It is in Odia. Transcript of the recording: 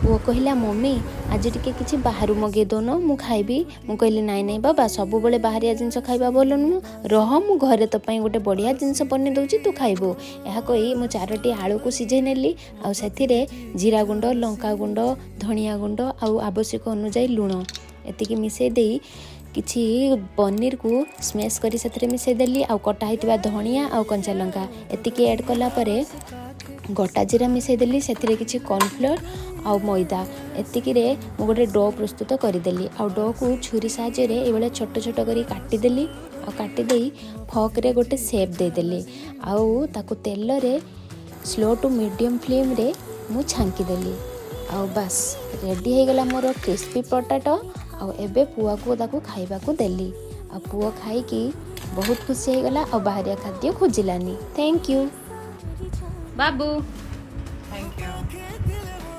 ପୁଅ କହିଲା, "ମମ୍ମି, ଆଜି ଟିକେ କିଛି ବାହାରୁ ମଗେଇ ଦଉନ, ମୁଁ ଖାଇବି।" ମୁଁ କହିଲି, "ନାଇଁ ନାଇଁ ବାବା, ସବୁବେଳେ ବାହାରିଆ ଜିନିଷ ଖାଇବା ଭଲ ନୁହଁ। ରହ, ମୁଁ ଘରେ ତୋ ପାଇଁ ଗୋଟେ ବଢ଼ିଆ ଜିନିଷ ବନେଇ ଦେଉଛି, ତୁ ଖାଇବୁ।" ଏହା କହି ମୁଁ ଚାରୋଟି ଆଳୁକୁ ସିଝେଇ ନେଲି ଆଉ ସେଥିରେ ଜିରା ଗୁଣ୍ଡ, ଲଙ୍କା ଗୁଣ୍ଡ, ଧନିଆ ଗୁଣ୍ଡ ଆଉ ଆବଶ୍ୟକ ଅନୁଯାୟୀ ଲୁଣ ଏତିକି ମିଶାଇ ଦେଇ କିଛି ପନିରକୁ ସ୍ମାସ୍ କରି ସେଥିରେ ମିଶାଇ ଦେଲି। ଆଉ କଟା ହେଇଥିବା ଧଣିଆ ଆଉ କଞ୍ଚା ଲଙ୍କା ଏତିକି ଆଡ଼୍ କଲା ପରେ ଗୋଟା ଜିରା ମିଶାଇ ଦେଲି। ସେଥିରେ କିଛି କର୍ଣ୍ଣଫ୍ଲୋର୍ ଆଉ ମଇଦା ଏତିକିରେ ମୁଁ ଗୋଟେ do ପ୍ରସ୍ତୁତ କରିଦେଲି। ଆଉ ଡୋକୁ ଛୁରୀ ସାହାଯ୍ୟରେ ଏଇଭଳିଆ ଛୋଟ ଛୋଟ କରି କାଟିଦେଲି ଆଉ କାଟିଦେଇ ଫର୍କରେ ଗୋଟେ ସେପ୍ ଦେଇଦେଲି। ଆଉ ତାକୁ ତେଲରେ ସ୍ଲୋ ଟୁ ମିଡ଼ିୟମ୍ ଫ୍ଲେମ୍ରେ ମୁଁ ଛାଙ୍କିଦେଲି। ଆଉ ବାସ୍, ରେଡ଼ି ହେଇଗଲା ମୋର କ୍ରିସ୍ପି ପଟାଟୋ। ଆଉ ଏବେ ପୁଅକୁ ତାକୁ ଖାଇବାକୁ ଦେଲି ଆଉ ପୁଅ ଖାଇକି ବହୁତ ଖୁସି ହେଇଗଲା ଆଉ ବାହାରିଆ ଖାଦ୍ୟ ଖୋଜିଲାନି। Thank you. Babu. Thank you.